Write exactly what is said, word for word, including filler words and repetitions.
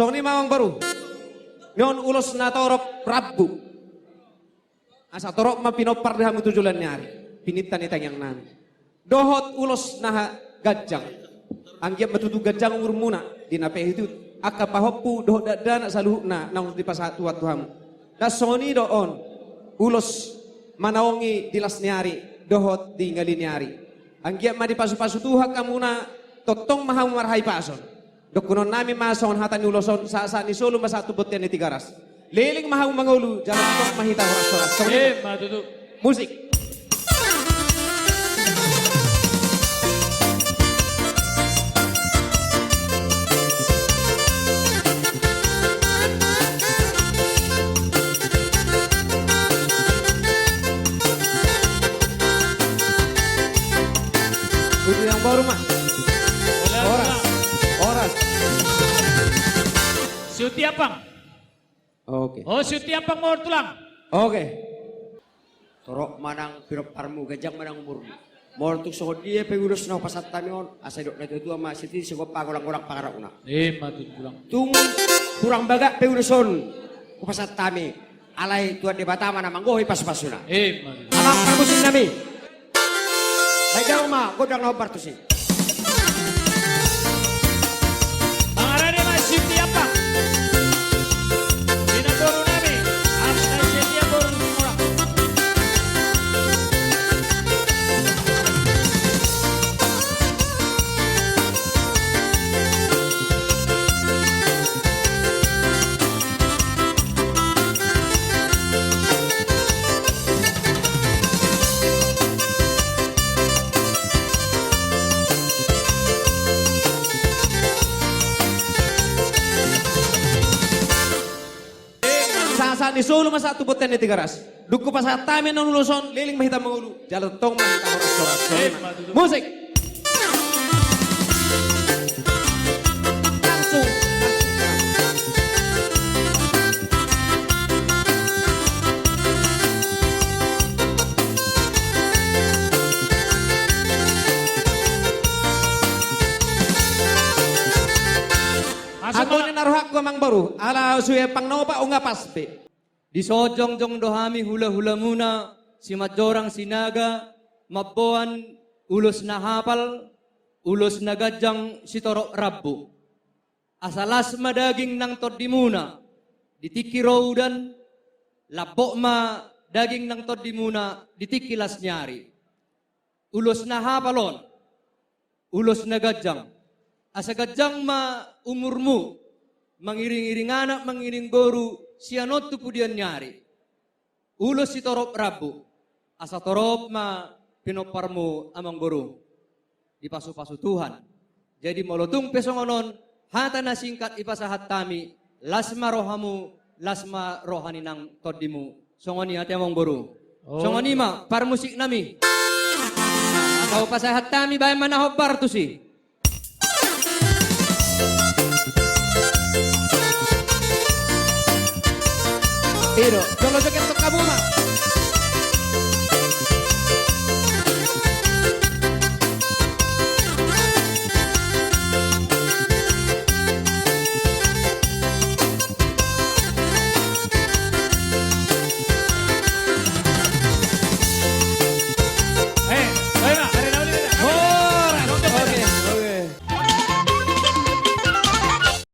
Songon i ma amangboru. Nion ulos na torop rambu. Asa torop ma pinompar di hamu tu joloan ni ari. Pininta ni tangiang nami. Dohot ulos na ha-, ganjang. Anggiat ma tutu ganjang umurmuna. Di na pehutihut. Angka pahompu dohot dakdanak saluhutna naung dipasahat Tuhan tu hamu. Ndang songon i do on. Ulos manaongi di las ni ari. Dohot di ngali ni ari. Anggiat ma dipasupasu Tuhan hamuna. Tongtong ma hamu marhahipason. Dohonon nami ma songon hata ni ulos on, sahat-sahat ni solu ma sahat tu bontean ni Tigaras. Leleng ma hamu mangolu, jala tongtong ma hita horas-horas. Songon i. Ima tutu. Musik. Uji yang baru, Mak. Horas. Horas. Siutiapang. Oke. Oh, Siutiapang, molo tulang. Oke. Torop ma nang pinomparmu, ganjang ma nang umurmu. Molo tung songon dia pe ulos na hupasahat hami on, asa didok na tua-tua ma, sititi sigompa, golang-golang pangarahutna. Ima tutu, tulang. Tung hurang bagak pe ulos on hupasahat hami, alai Tuhan Debata ma na manggohi pasu-pasuna. Ima tutu. Amang parmusik nami. Bahen damang ma gondang na hombar tusi. Mangarade ma Siutiapang. Di na boru nami, Asta Siutiapang. Sahat-sahat ni solu ma sahat tu bontean ni Tigaras. Dung hupasahat hami annon ulos on, leleng ma hita mangolu. Jala tongtong ma hita horas-horas. Ima tutu. Musik. Langsung. Asa anggo ma- Anggo na rohangku amangboru, ala suhi pangnopa unga pas be. Di son jongjong do hami hula-hulamuna, Simanjorang Sinaga, mamboan ulos na hapal, ulos na ganjang sitorop rambu. Asa las ma daging nang tondimuna, di tingki ro udan, lambok ma daging nang tondimuna, di tingki las ni ari. Ulos na hapal on, ulos na ganjang. Asa ganjang ma umurmu, mangiring-iring anak, mangiring boru, sian on tu pudian ni ari. Ulos sitorop rambu, asa torop ma pinomparmu amangboru. Dipasu-pasu Tuhan. Jadi molo tung pe songon on, hata na singkat dipasahat hami, las ma rohamu, las ma roha ni nang tondimu. Songon i ate amangboru. Oh. Songon i ma, parmusik nami. Asa hupasahat hami, bahen ma na hombar tusi. I do, jolo joget tong hamu ma.